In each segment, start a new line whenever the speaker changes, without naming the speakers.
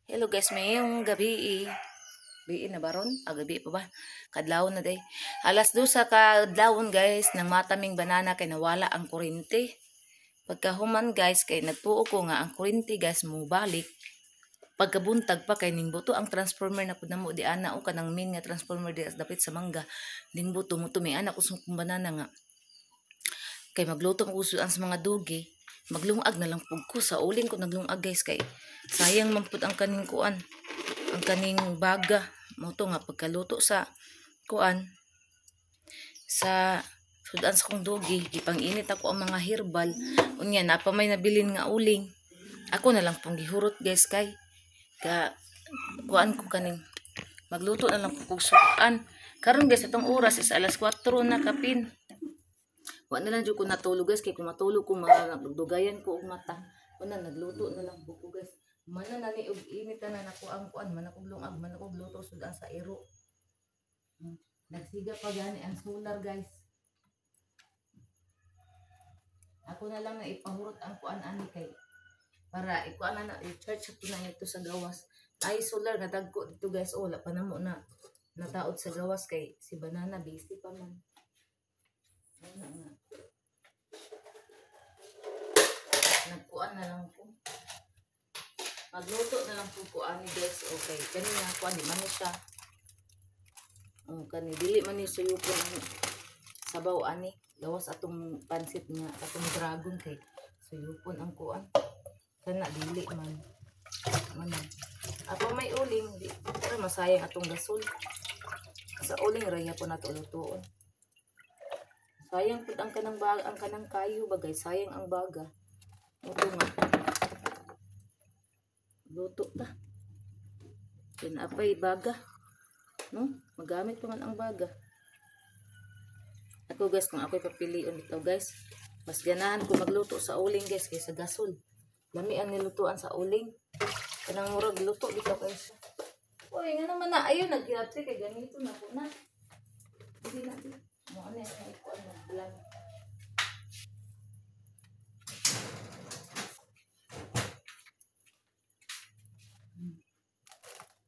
Hello guys, mayong gabi. Gabi na baron? Ah, gabi pa ba? Kadlawon na day. Alas 2 sa kadlawon guys, nang mataming banana kay nawala ang kuryente. Pagkahuman guys, kay nagtuo ko nga ang kuryente guys mubalik. Pagkabuntag pa kay ning buto ang transformer na pud namo di ana o kanang main nga transformer di dapit sa mangga. Ning buto mo tumi ana kusog kong banana nga. Kay magluto ko ang sa mga dugi. Maglungag na lang pug ko sa uling ko naglungag guys kay sayang man pud ang kaning kuan, ang kaning baga mo to nga pagkaluto sa kuan sa sudan sa kong dugi gipang-init ako ang mga herbal unya na pa may nabilin nga uling ako na lang pong gihurot guys kay ka kuan ko kaning magluto na lang pug sudan karon guys atong oras is alas 4 na kapin. Wa na lang jud ko natulog guys kay kung matulog ko magdugayan ko og mata. Una nagluto na lang ko guys. Mana na ni og init na nako ang kuan, man akong lungag, man akong luto sudan sa iro. Nagsiga pa gani ang solar guys. Ako na lang na ipahurot ang kuan ani kay para ikuan na i-charge ko na ito sa gawas. Ay solar nga dagko dito guys. Oh, wala pa namo na nataod sa gawas kay si banana busy pa man. Ano nga. Nagkuan na lang ko. Magluto na lang po ko ani guys. Okay, kani nga kuan di man siya. Oh, kani dili man ni suyupon ang sabaw ani. Gawas atong pansit nga atong dragon kay suyupon ang kuan. Kana dili man. Mana. Apo may uling di pero masayang atong gasol. Sa uling raya po nato lutuon. Sayang pud ang kanang baga, ang kanang kayo bagay, sayang ang baga. Luto nga. Luto ta. Kinapay baga. No? Magamit pa man ang baga. Ako guys, kung ako'y papilion dito guys, mas ganahan ko magluto sa uling guys kaysa gasol. Lami ang nilutuan sa uling. Kanang murag luto dito guys. Uy, nga naman na ayo naghilabti kay ganito na po na. Hindi na. Mo ano yung ikuan mag-vlog.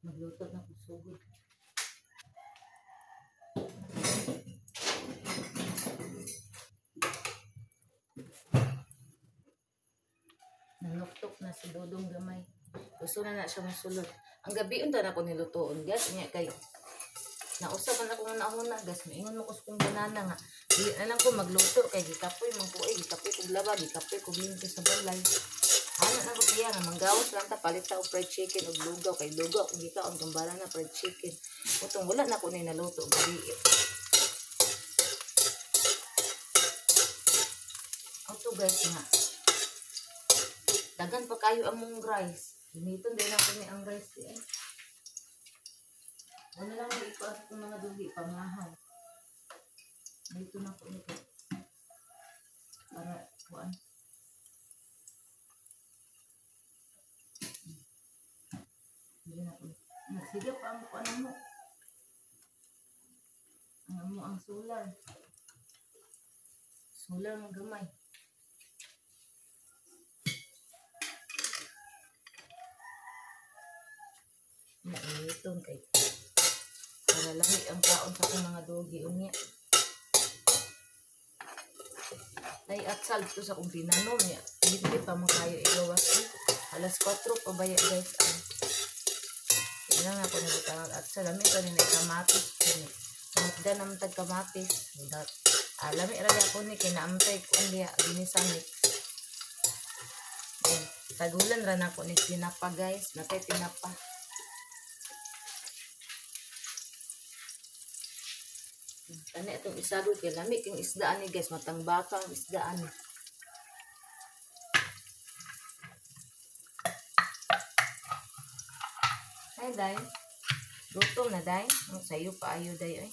Magluto na ko sugod. Nanuktok na si Dodong gamay. Gusto na na siya masulod. Ang gabi unta na ko nilutoon guys. Unya kay nausap man ako nga nauna guys, maingon mo ko sa kong banana nga dili na lang ko magluto kay gikapoy man ko gikapoy kog laba, gikapoy kog limpyo sa balay. Ano na ko kaya nga manggawas lang ta palit ta og fried chicken og lugaw kay lugaw kung gikaon kong banana fried chicken. Utong wala na ko ni naluto gabi. Auto guys nga. Dagan pa kayo among rice. Gamiton din ako ni ang rice eh. Wala lang may ikuan sa mga dugi, pangahaw. Dito na po nito. Para, kuan. Dito na po. Nagsiga pa ang kuan mo. Ang mo ang solar. Solar ng gamay. Nainiton kay para lahi ang kaon sa akong mga dogi unya. Ay atsal dito sa akong tinanom niya. Hindi pa man kayo igawas. Alas 4 pa baya guys. Ay. Ilang ako nabutang atsal. Lami pa rin ay kamatis. Mutda naman tag kamatis. Lami ra ako ni kinaamtay ko ang diha ginisa mix. Tagulan ra na ako ni tinapa guys. Natay tinapa. Tani atong isagol kay lami king isdaan ni guys, matang baka ang isdaan. Hi day. Gutom na day. Ang sayo pa ayo day oy.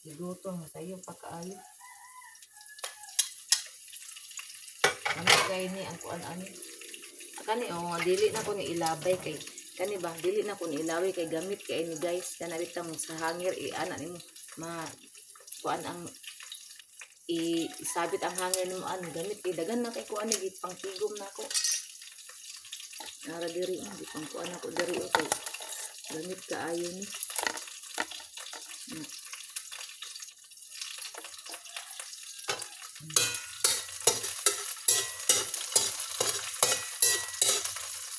Gigutom sayo pa kaayo. Ano kay ni ang kuan ani? Kani oh, dili na ko ni ilabay kay kani ba dili na ko ni ilaway kay gamit kay ni guys kana bitang sa hanger iana nimo. Ma kuan ang isabit ang hanger nimo ano gamit kay dagan na kay kuan ni pangtigom nako. Nara diri, di pang kuan ako diri okay. Gamit kaayo ni.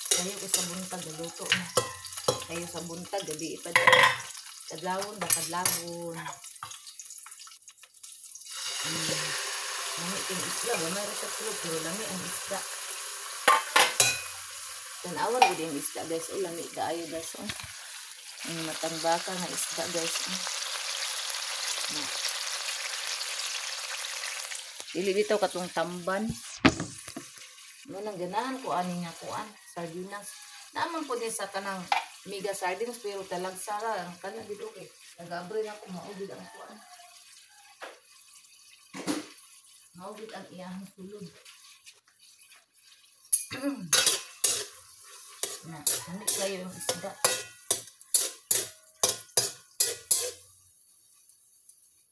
Kayo ko sa buntag luto na. Kayo sa buntag gabi pa. Kadlawon ba kadlawon. Lami ting isda ba mayroon sa tulog pero lami ang isda. Tanawan gud yung isda guys. Oh, lami kaayo guys. Oh. Ang matang baka nga isda guys. Oh. Na. Dili bitaw katong tamban. Mo nang ganahan ko ani nga kuan sardinas. Naman po din sa kanang mega sardines pero talagsara ang kana gid okay. Nagabre na ko maugid ang kuan. Maugid ang iyahang sulod. Na, lami kayo yung isda.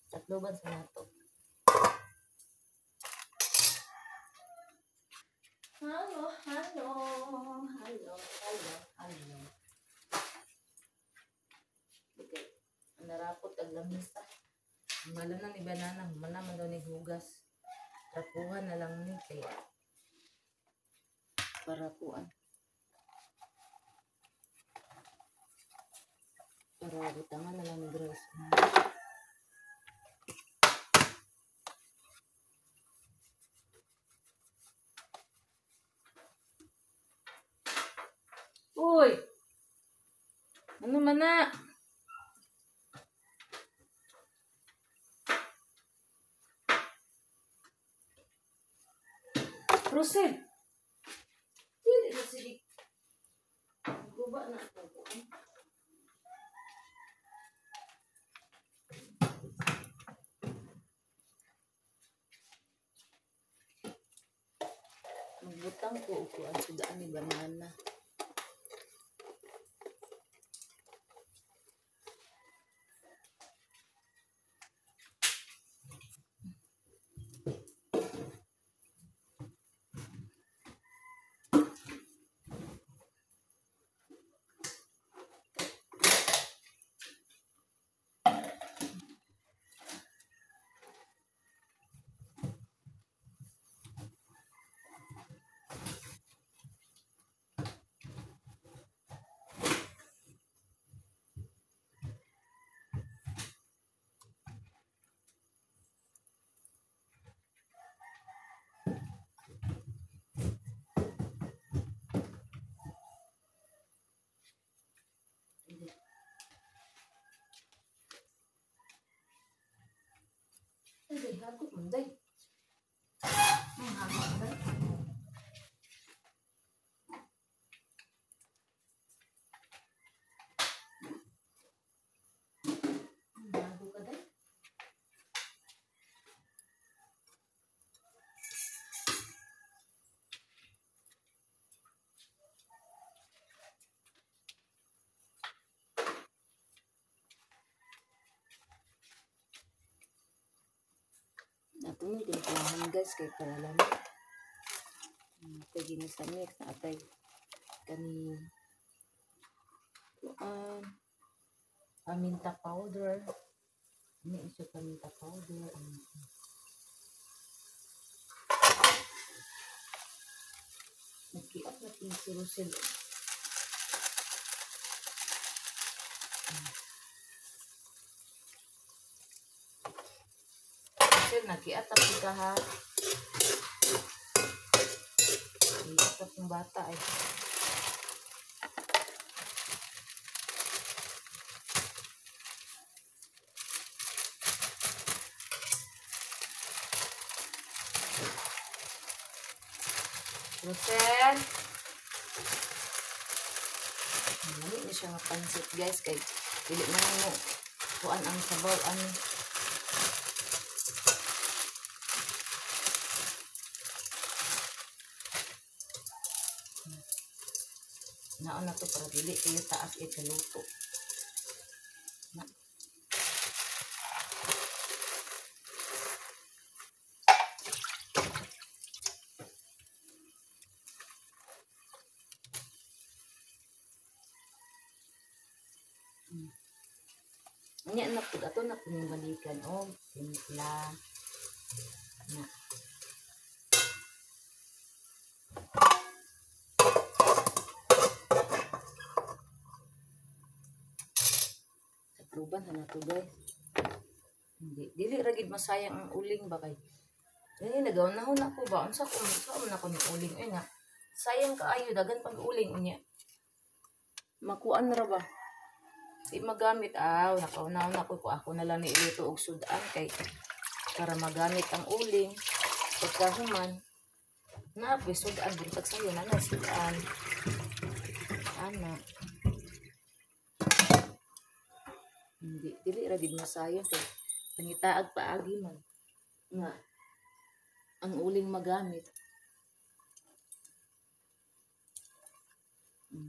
Tatloban sa nato. Hello, hello, hello, hello, hello. Okay. Ang narapot ang lamisa. Ang wala na ni banana, humana man daw ni hugas. Trapuhan na lang ni kay para kuan. Para butangan na lang ni Grace. Uy! Ano man na? Rosel! Dili na sige. Guba na ito. Magbutang ko upuan sudaan ni banana. Ay, hagot man day. Ang hagot day. Ang hagot ka day. Nato ni timplahan guys kay para lami. Natay ginisa mix na atay kani kuan paminta powder. Ini siya paminta powder. Nagkiat na si Rosel. Nagkiat ang ka ha. Nagkiat ang bata ay. Rosel. Lami ni siya nga pansit guys kay dili man mo kuan ang sabaw ani. Naon na to para dili kayo taas ikaluto. Na. Nya na pud ato na pud balikan og timpla. Na. Takluban na nato, guys. Hindi dili ra gid masayang ang uling ba kay. Dili nagaunahon ako ba unsa ko unsa man ako ni uling ay nga. Sayang kaayo dagan pag uling unya. Makuan ra ba? Di magamit aw nakaunahon ako ko ako na lang ni iluto og sudan kay para magamit ang uling pagkahuman na apoy sudan buntag sayo na na sudan ana hindi dili ra gid masayang kay pangitaag paagi man nga ang uling magamit.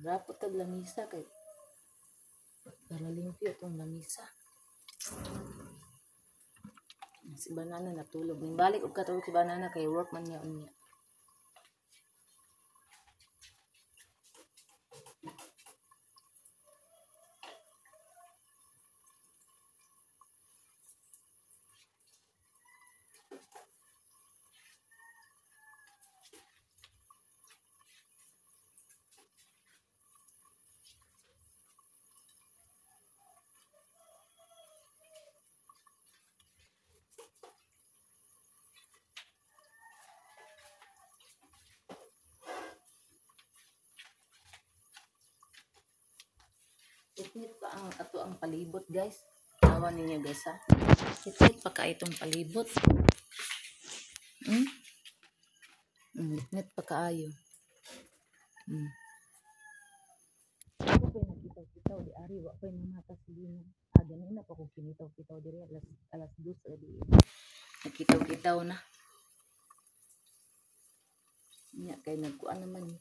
Rapot tag lamisa kay para limpyo itong lamisa. Si Banana natulog. Ning balik og katulog si Banana kay work man niya unya. Itnit pa ang ato ang palibot, guys. Tawa ninyo, guys, ha. Itnit pa ka itong palibot. Itnit pa kaayo. Ako pa'y nagkitaw-kitaw di ari wa pa'y mamata si Lina. Ah, ganina pa ko kinitaw-kitaw diri alas 2 sa gabi. Nagkitaw-kitaw na. Nya kay nagkuan naman ni.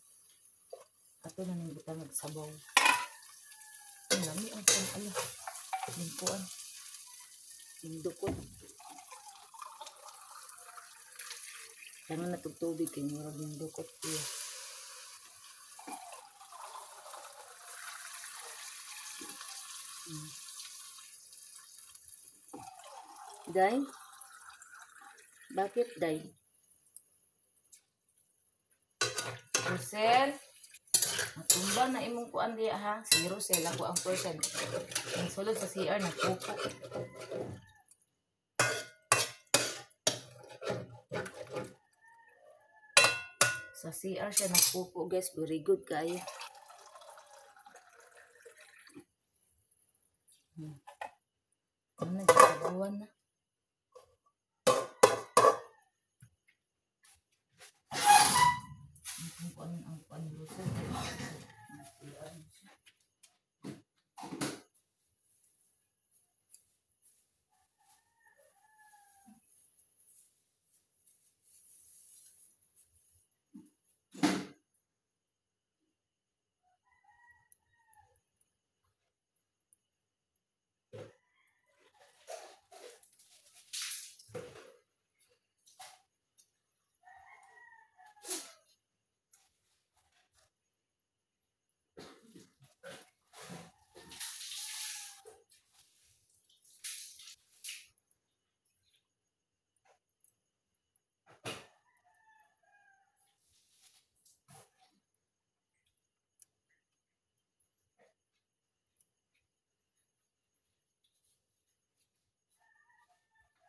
Ato na ning butang nagsabaw. Ang lami ang kuan ala. Lingkuan. Lingdukot. Tangan na tubig kay murag lingdukot iya. Day? Bakit, Day? Rosel? Matumba na imong kuan diya ha. Si Rosel ako ang person. Ang sulod sa CR nagpupo. Sa CR siya nagpupo, guys. Very good kaayo. Ano nagkakabuan na? Ang kuan ang kuan ni Rosel.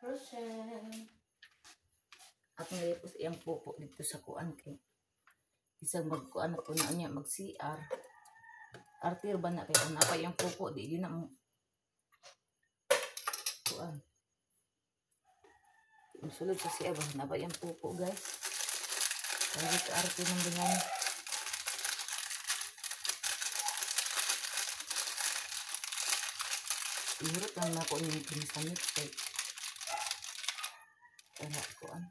Rosel. Akong lipos iyang pupo dito sa kuan kay isang magkuan na po na niya mag CR. Artir ba na kay kung napa iyang pupo di yun na kuan. Musulod sa CR ba napa iyang pupo, guys. Kaya ka arte ng ganyan. Ihirot lang na ko yung kinisamit kay para kuan.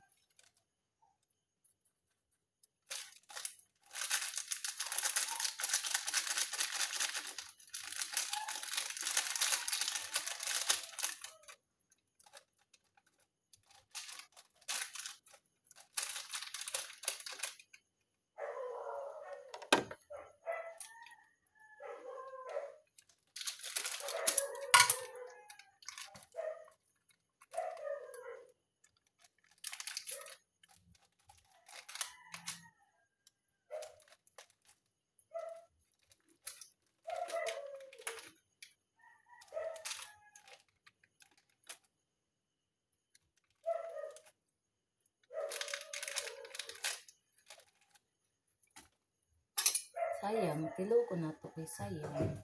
Sayang, tilaw ko na to kay sayang.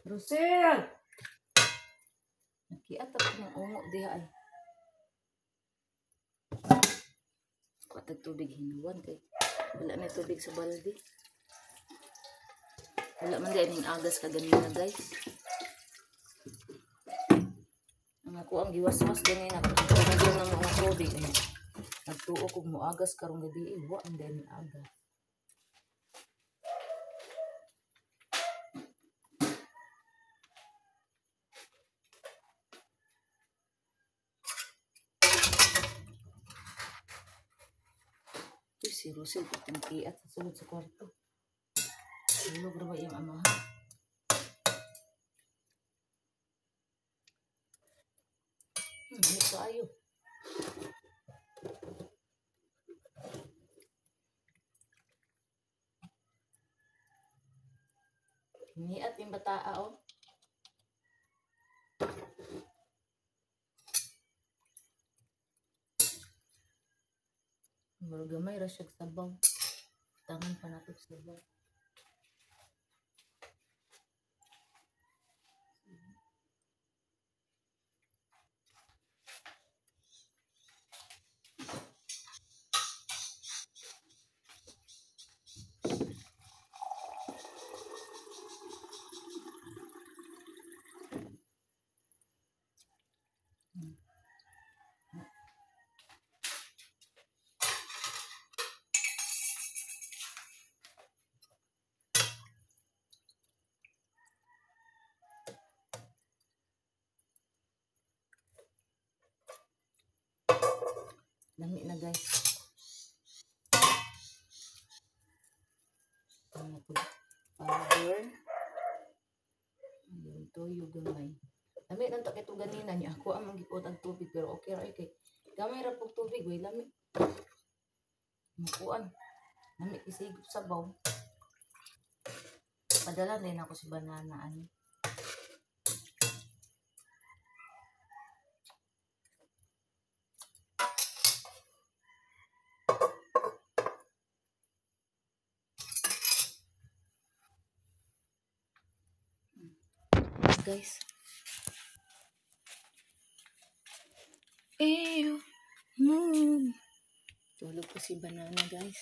Rosel! Nakiatap ko ng ungo diha ay. Patag tubig hinuwan kay wala may tubig sa balde. Wala man di aning agas kaganina, guys. Ang ako ang giwaswas ganina kung ng mga tubig. Ano, nagtuo kog moagas karong gabi, wa man di aning agas. Uy, si Rosel patangkiat sa sulod sa kwarto. Tulog ra ba iyang amahan? Ano kaayo? Niat yung bataa, oh. Gamay ra siya sabaw. Tangan pa nato sabaw. Lami na, guys. Ano po? Powder. Ayun, toyo gamay. Lami nang to kay ganina niya. Ako ang manggipot ang tubig pero okay ra kay gamay ra pug tubig, way lami. Makuan. Lami isigop sabaw. Padala din ako si banana ani. Guys. Ew, moon. Tulog ko si banana, guys.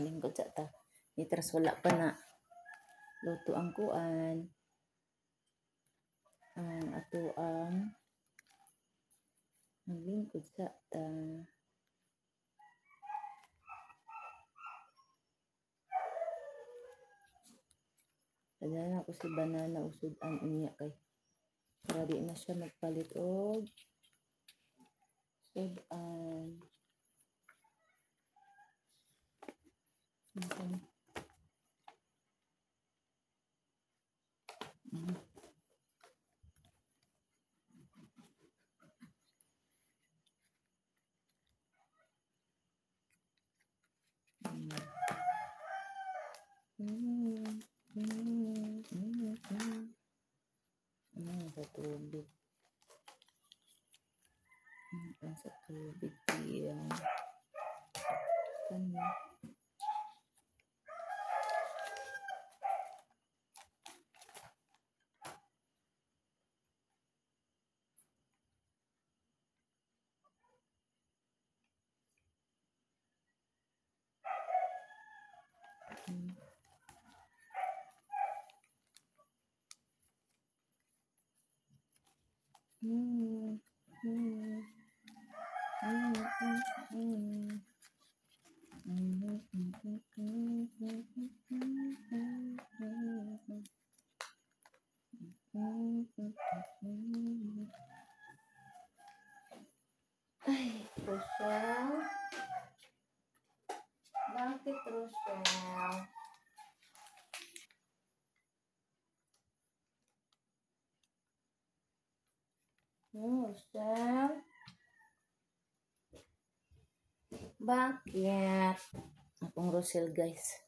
Lingkod sa ta. Nitras wala pa na. Luto ang kuan. Ang ato ang naglingkod sa ta. Padala ko si banana usod-an unya kay para di na siya magpalit og sud-an. Sa tubig. Sa tubig diya. Kani. Ay, Rochelle. Bakit, Rochelle? Rochelle? Bakit? Akong Rochelle, guys.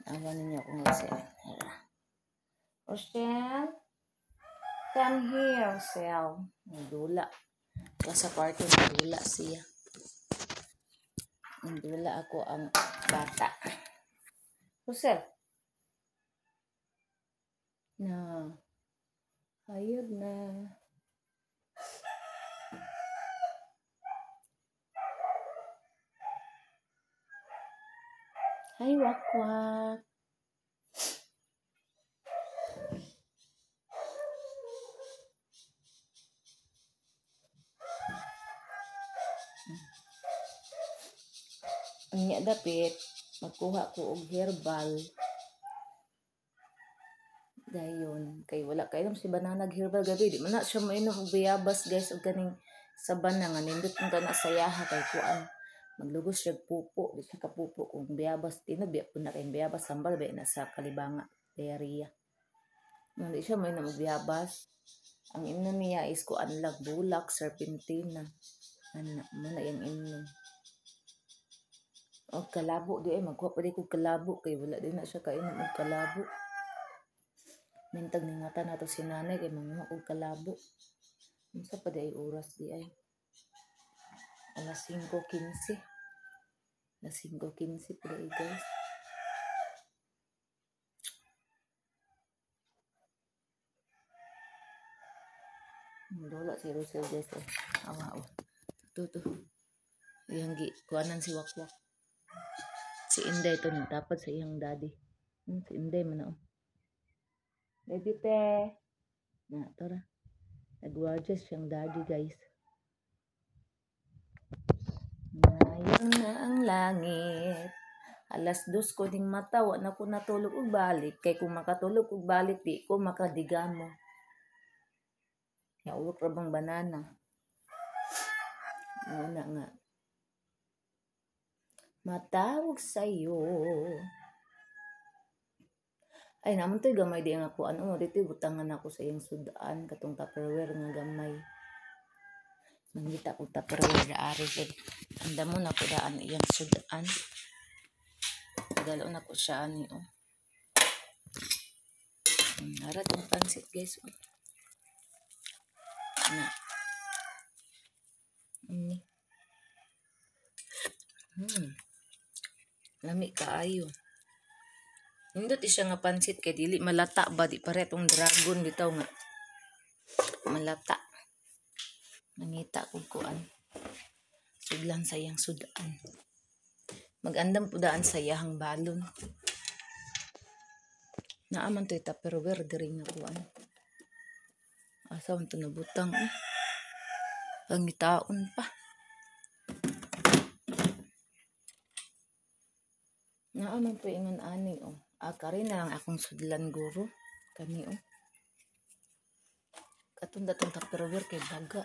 Awa ninyo akong Rochelle. Rochelle? Come here, Sel. Nagdula. Sa kwarto, nagdula siya. Nagdula ako ang bata. Rosel. Na. Hayag na. Hi, Wakwak. Unya dapit magkuha ko og herbal. Dayon kay wala kainom si Banana herbal gabi, di man na siya mainom og bayabas guys og kaning sabana nga nindot man kana sayaha kay kuan. Maglugos siya pupo, di siya kapupo kung bayabas tinud biya pud na kay bayabas sambal biya na sa kalibanga diarrhea. Nung di siya mainom og bayabas, ang imnon niya is kuan lang bulak serpentina. Ana mo na iyang imnon. Og kalabo di ay magkuha pa di kog kalabo kay wala din na siya kainom og kalabo. Mintag ningata nato si nanay kay manguha og kalabo. Unsa pa di ay oras di ay? Alas 5:15. Alas 5:15 pa di ay guys. Wala si Rosel guys. Awa oh. Tuto. Iyang gi kuanan si Wakwak. Si Inday to dapat sa iyang daddy. Si Inday man oh. Baby te. Na tora. Nagwardiya siyang daddy guys. Ngayon na ang langit. Alas 2 ko ding mata, wa na ko natulog og balik kay kung makatulog og balik di ko makadigamo. Yaulok ra bang banana. Muna nga. Matawag sa'yo. Ay, naman to'y gamay di nga ako. Ano, dito'y butangan ako sa iyang sudan. Katong Tupperware nga gamay. Nangita kong Tupperware na ari. Kay anda mo na ko daan iyang sudan. Dalo na ko siya ani, oh. Ara tong pansit, guys. Oh. Na. Ini. Lami kaayo. Nindot siya nga pansit kay dili malata ba di pare tong dragon bitaw nga malata. Nangita kog kuan. Sudlan sa iyang sudan. Magandam pudaan sa iyang balon. Naa man to'y Tupperware diri nga kuan. Asa man to nabutang eh. Pangitaon pa. Naa man po ingon ani oh. Kari na lang akong sudlan guro. Kani oh. Katong datong Tupperware kay baga.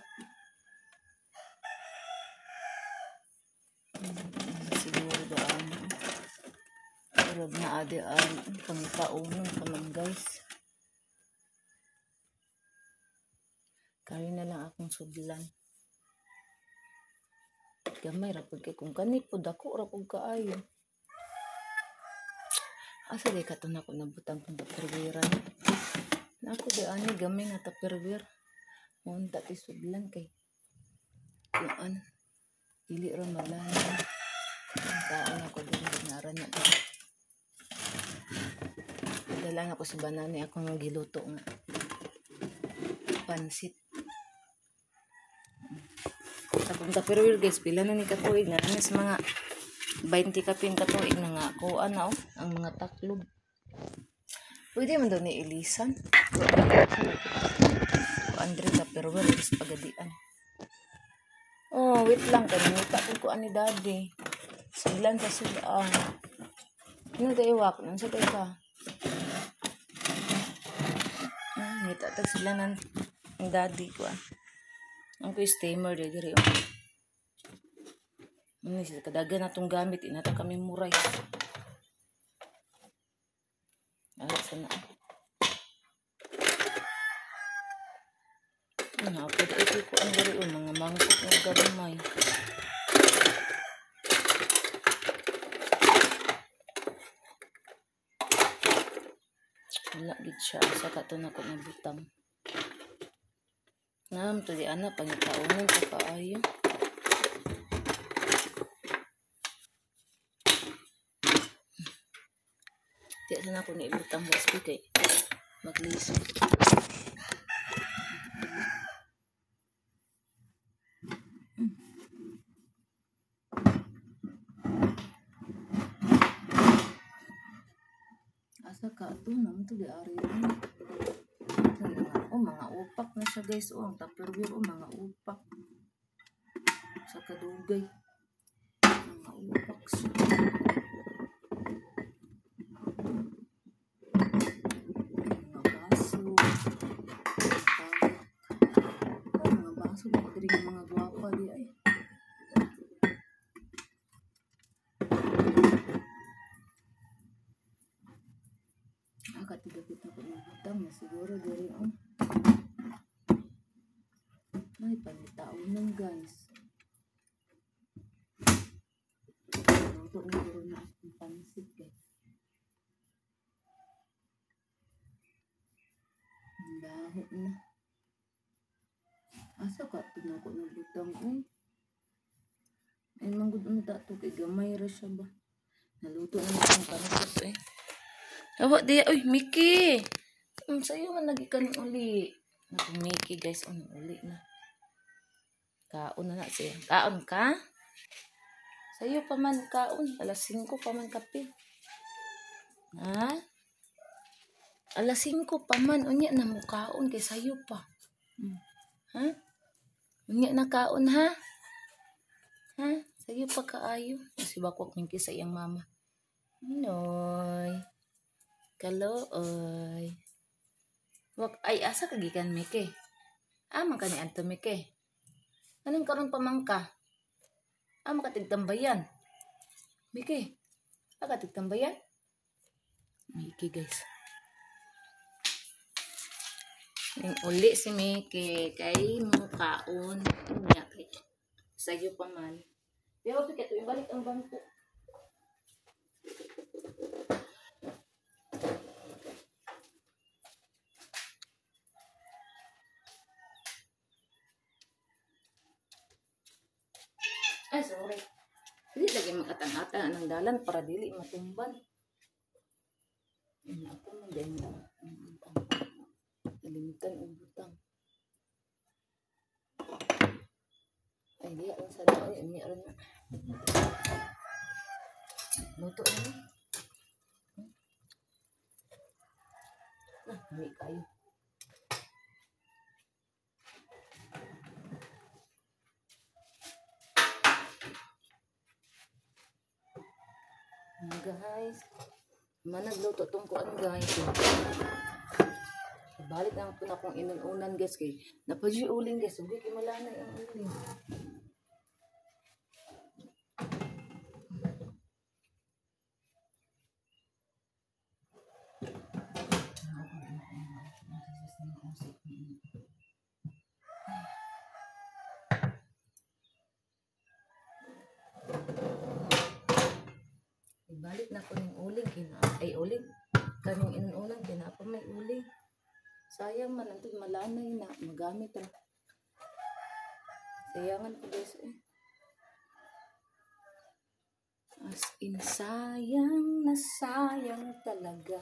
Siguro daan. Pero na ade ang pangitaunon pa man guys. Kari na lang akong sudlan. Gamay ra pud kay kung kani pud dako ra pud kaayo. Asa di kato na ako nabutang kong Tupperware. Na ako di ani gamay nga Tupperware. Unta ti sudlan kay kuan dili ra malana. Taon ako diri nara na. Dala na ko si banana akong giluto nga pansit. Sa Tupperware guys, pila na ni katuig na na sa mga 20 kapin katuig na nga kuan na oh, ang mga taklob. Pwede man daw ni ilisan. Andre Tupperware is pagadian. Oh, wait lang kay nangita ko kuan ni daddy. Sudlan sa sudan. Ano tayo wak? Ano sa tayo ka? Ngita tag sila ng daddy ko ah. Ang ko steamer diri oh. Ano siya kadagan natong gamit inata kami muray. Ala sana. Ano pud ito ko ang diri oh, mga mangkok nga gamay. Wala gid siya sa kato na ko nabutang. Naam to di ana pangitaunon pa kaayo. Di sana ko niibutang guys kay maglisod. Asa ka ato naman to di ari rin. Oh, mga upak na siya guys. Oh, ang tupperware, oh, mga upak. Sa kadugay. Mga upak siya. Mga baso. Oh, mga baso. Diri mga gwapa di ay. Katidapit ako ng butang na siguro diri oh. Ay, pangitaunan guys. Luto na guro na akong pansit guys. Ang baho na. Asa ka tinako ng butang oy. Ay manggod unta to kay gamay ra siya ba. Naluto na akong pansit eh. Awa diya, oy Mickey. Sa'yo man lagi ka ng uli. Naku Mickey guys, oh, uli na. Kaon na na siya. Kaon ka? Sa'yo pa man kaon. 5:00 pa man kape. Ha? 5:00 pa man. Unya na mo kaon kay sa'yo pa. Ha? Unya na kaon ha? Ha? Sa'yo pa kaayo. Si Bakwak Mickey sa iyang mama. Noy. Kalooy. Wak ay asa ka gikan Mike? Ah, man kani anto Mike. Anong karon pa man ka? Ah, makatigtambayan. Mike. Ah, katigtambayan? Mike guys. Ning uli si Mike kay mo kaon niya kay sayo pa man. Pero kay to ibalik ang bangko. Ay, sorry. Dili lagi makatang-atang ang dalan para dili matumban. Ako man din nalimtan og butang. Ay, diya lang sa ay, unya rin na. Luto na ni. Nah, may kayo. Guys, managluto tong kuan guys. Balik lang po na akong inununan guys kay napadyoy uling guys. Ugi kay malanay ang uling. Balik na ko ng uling kina ay uling kaning inununan kina pa may uling. Sayang man antoy malanay na magamit ra. Sayangan ko guys eh. As in sayang na sayang talaga.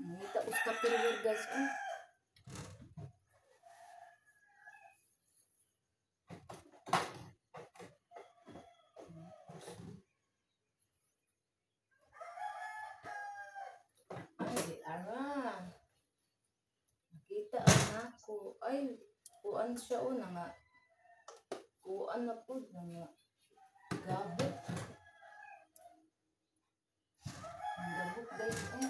Nangita us tupperware guys. Oh. Ay, ara. Nakita ang ako. Ay, kuan siya o na nga. Kuan na po na nga. Gabot. Ang gabot guys. Ay.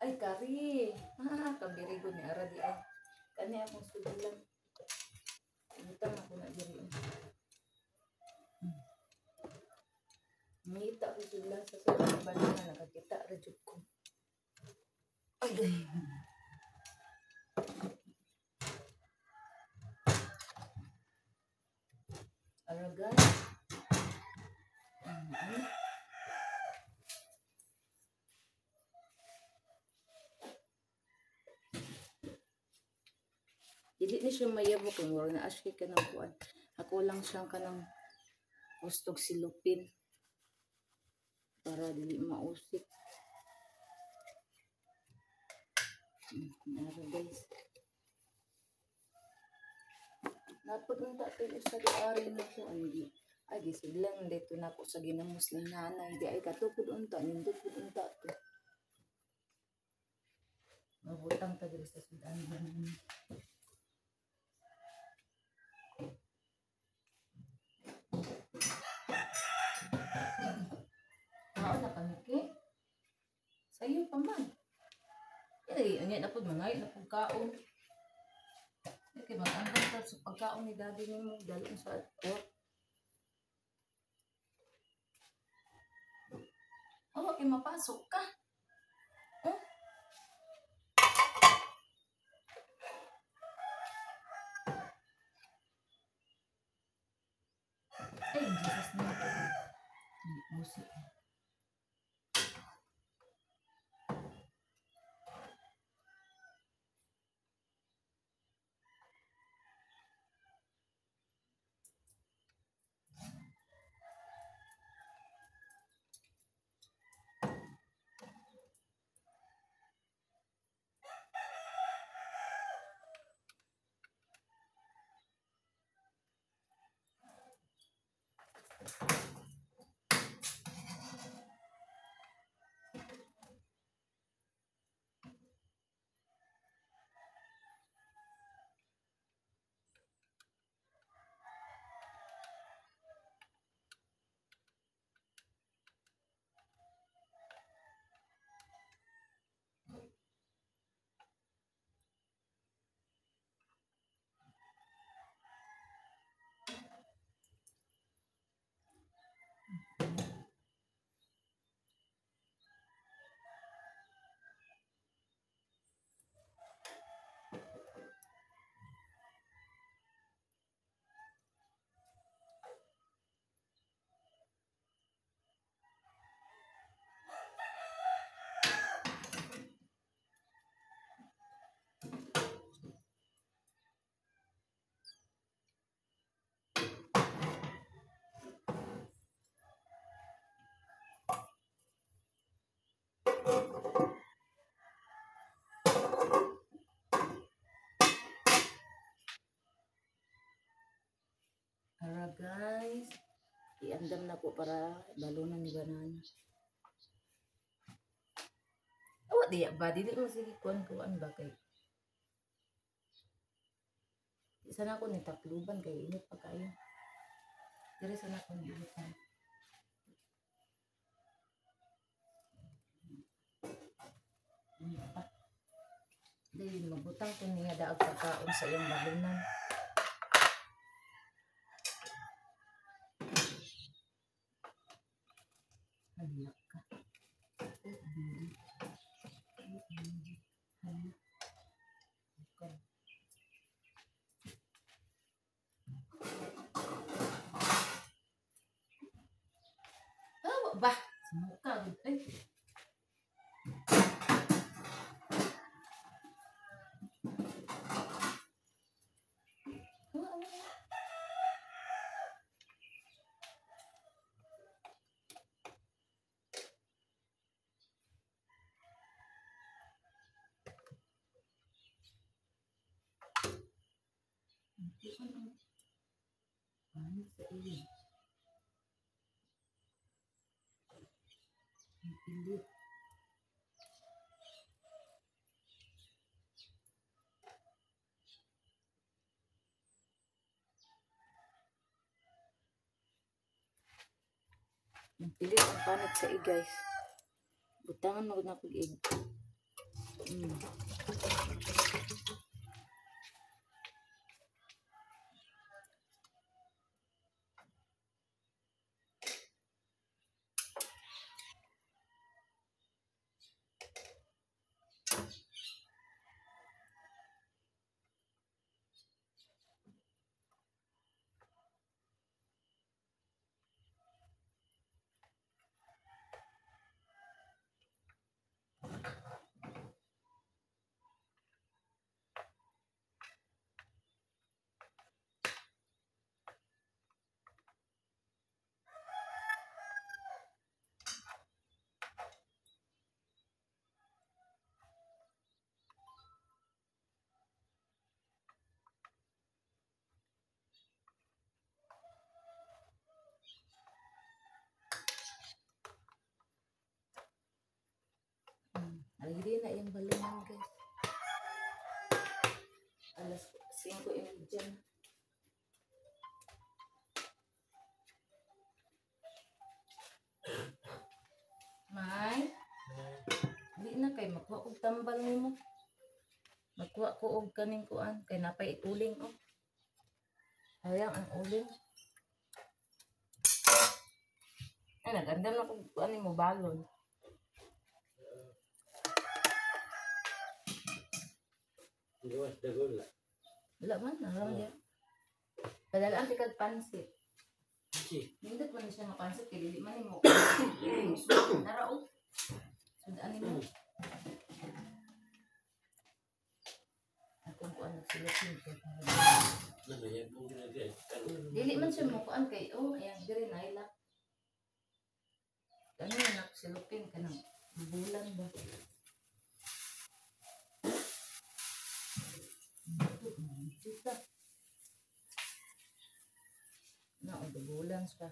Ay, kari. Ah, kabirigo ni ara di ay. Kani akong sudulan. Butang ako na diri. Mita ko sila sa sa banana, nakakita ra jud ko. Agay. Ara guys. Dili ni siya mayabo kung wala na aski ka ng kuan. Ako lang siyang kanang gustog silupin para dili mausik. Ara guys. Napagunta tayo sa ari na ko andi. Ay gisudlan dito na ko sa ginamos ni nanay. Di ay katukod unta, nindot pud unta to. Mabutang ta diri sa sudan. Mao na kami ke. Sayo pa man. Ay, unya na pud mangayo na pud kaon. Okay, mag-andam ta sa pagkaon ni daddy nimo dalon sa work. Awa kay mapasok ka. Oh. Ay, Jesus name. Musik. Ara guys, iandam na ko para balunan ni banana. Awa diya ba dili mo sige kuan kuan ba kay. Di sana ko ni takluban kay init pa kayo. Diri sana ko ni ilitan. Init pa. Dayon magbutang ko niya daag pagkaon sa iyang balunan. Hala ka. Hala. Awa ba? Sumuka gud ay. Ano sa iyo? Ang pilit. Ang pilit ang panit sa egg, guys. Butangan mo na kog egg. Ready na iyang balungan, guys. Alas 5:30 na. May? Di na kay makuha og tambal nimo. Makuha ko og kaning kuan kay napay uling oh. Sayang ang uling. Ay, nagandam na kog kuan nimo balon.
Gawas dagol la.
Wala man, naram niya. Padalaan ti kag pansit.
Si.
Nindot man ni siya nga pansit kay dili man nimo. Nara oh. Sudaan nimo. Akong kuan nagsilupin kay
Nanayag mo ginagay.
dili man siya mo kuan kay oh ayan diri na ila. Ano na silupin kanang bulan ba? Kita. Na og bulan siya.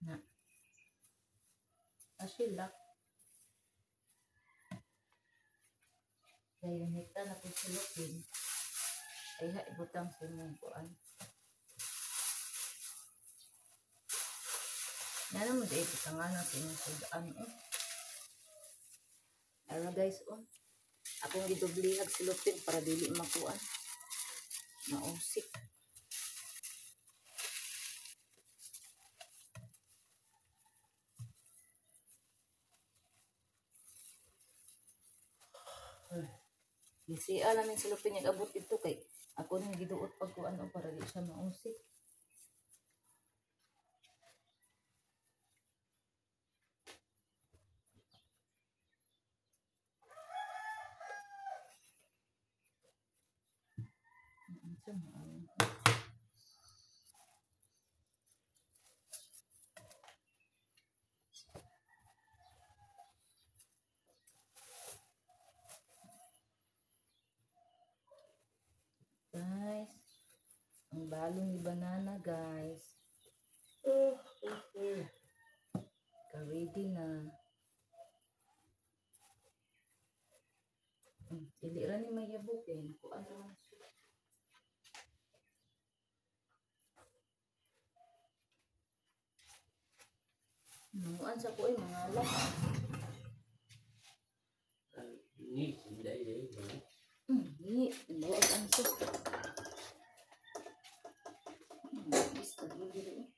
Na. Asila. Kaya hita na kung silupin. Ay ha, ibutang sa inyong kuan. Nga naman di ibutangan na sa inyong sudaan. Oh. Ara guys, oh. Akong gidublihag silupin para dili makuan. Mausik. Gisiya namin silupin yung abot dito kay ako nang giduot pag kuan o para di siya mausik. Unsa man? Guys, ang balon ni banana, guys. Ka-ready na. Dili ra ni mayabok eh. Nakuan naman siya. Nanguan sa ko ay mga alak.
Ni, hindi.
Ni, luwag ang sa. Is, tagul dito eh.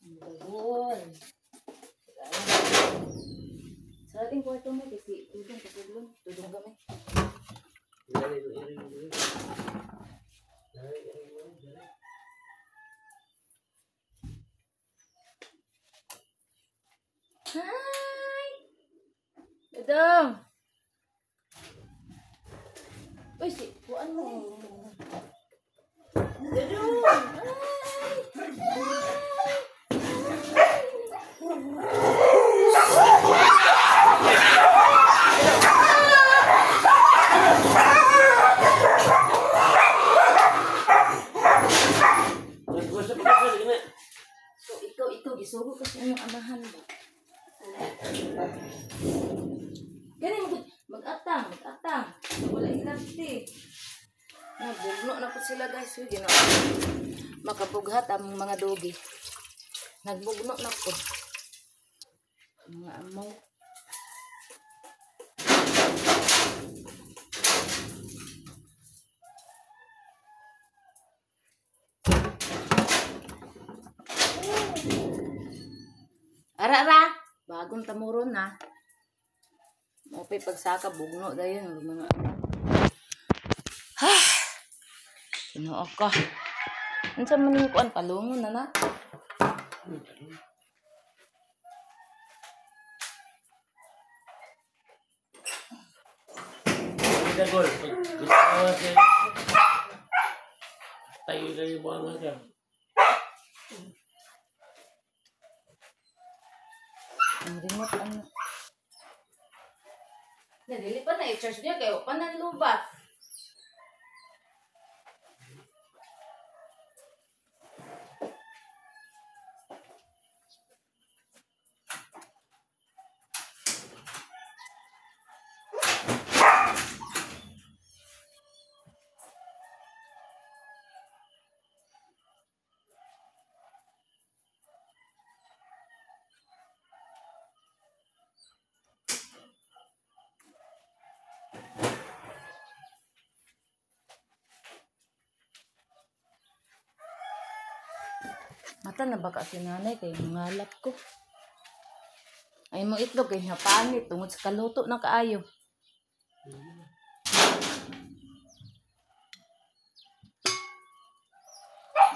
Ang dagol. Sa ating kwarto mo, kasi tudong katulong. Tudong kami.
Dali, dali, dali. Dali, dali, dali.
Hi! Dodong! Uy, si, kuan mo rin. Dodong! Hi! Hi!
Nagkusa pa kasi na.
So, ikaw, gisugo kasi inyong amahan ba? Gani, mag-atang, mag-atang. Wala hinapti. Nabugno na po sila, guys. Uy, ginoo. Makabughat ang mga dogi. Nagbugno na po. Mga amaw. Ara, ara! Bagong tamuron na. Mopay pagsaka, bugno dayon mga ha. Tinuo ko. Unsa man ni kuan palungon na na?
Dagol. Tayo na yung mga ka.
Ang remote ano. Na, dili pa na i-charge niya kayo. Pananlubat. Mata na baka si nanay kay mangalap ko. Ay mo itlog kay napanit tungod sa kaluto na kaayo.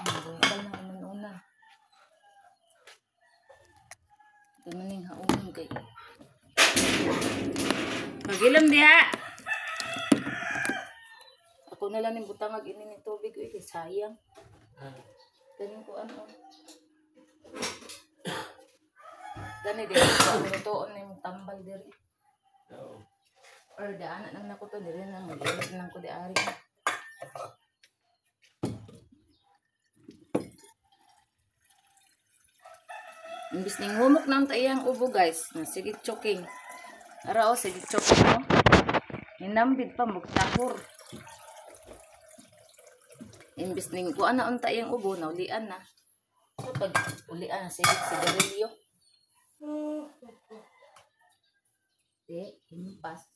Bukal na unan-una. Ito maning haunon kay. Magilom diha. Ako na lang ning butangag ini ni tubig uy kay sayang.
Ah.
Ganin ko ano. Gani diri ko lutoon na yung tambal diri.
Oo.
Or daan nang nako to diri nang magilom nang ko di ari. Imbis ning humok nang taiyang ubo guys, na sige choking. Ara o sige choking no. Hinambid pa magtahor. Imbis ning kuan na unta iyang ubo, naulian na. So pag ulian na sige sigarilyo. Di, himpas.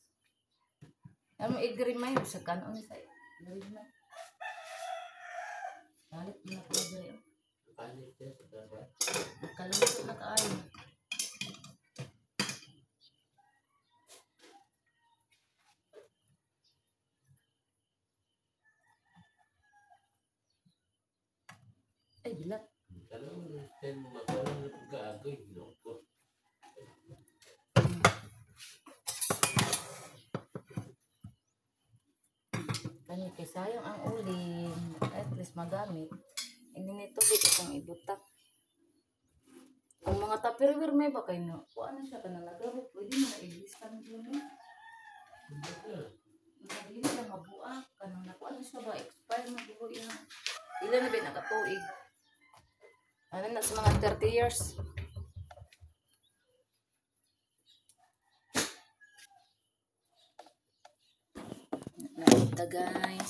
Ano i-remind sa kanon sa i-remind. Balik na ko diri.
Panit siya sa trabaho.
Kaluto na kaayo. Ay, bilat.
Alam mo, ten makaroon na pagkaagoy. Loko.
Kani kay sayang ang uling. At least magamit. Hindi ni tubig itong ibutak. Kung mga tupperware may ba kayo no? Kuha na siya ka na nagabot. Pwede mo na i-list ka ng ulo. Dili na mabuak. Kanang nakuha na siya ba? Expire na buo yan. Ilan na ba nakatuig? Ano na sa mga 30 years? Nakita guys.